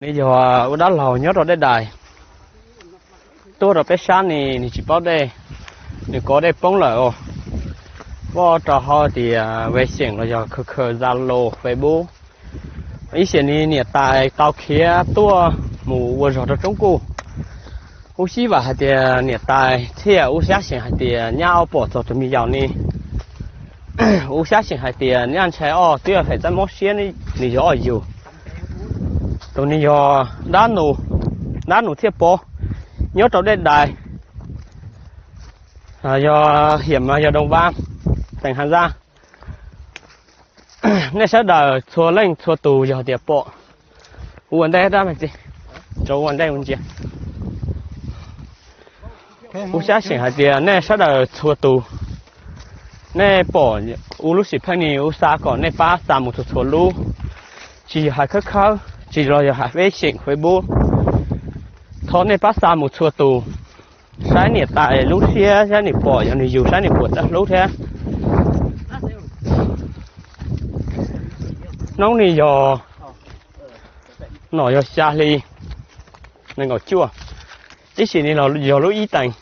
Nws yog ua dab laug nyob rau Dej Dais, tuaj rau peb sab ne, nws tsis paub dej, nws kov dej poob lawm os. Voj rau hauv tias Weixin los yog khaws khaws Zalo, Facebook. Ib xyoos nws niam tais tau khiav tuaj mus ua zog rau Tsoob Kuj. Ub xyab vam hais tias niam tais thiaj ub xyab xyeem hais tias nyaj ob pom txog tus me yaus ne. Ub xyab xyeem hais tias nyaj ntshai ob twb yog feem txaj mob siab, nws yog ob yug. Tus nws yog dab nus, dab nus thiaj pov, nyob rau Dej Dais, yog hiam mas yog Doo Vaj, teem Has Zaj. Nej sawv daws txhua leej txhua tus yog tias pom, ua ntej dab me txiv, rau ua ntej ua ntsia. Ub xyab xyeem hais tias nej sawv daws txhua tus, nej pom ub lub sim pheej ni ub xa kom nej pab xa mus txhua txhua lub, tsis yog hais khawb khawb, tsis los yog hais Facebook, thov nej pab xa mus txhua tus, saib niam tais lub siab, saib nws pom yog nws yug, saib nws puas txawj hlub thiab. Hnub ni yog, no yog xya hli nees nkaum cuaj, ib sim ni los yog lub ib teev.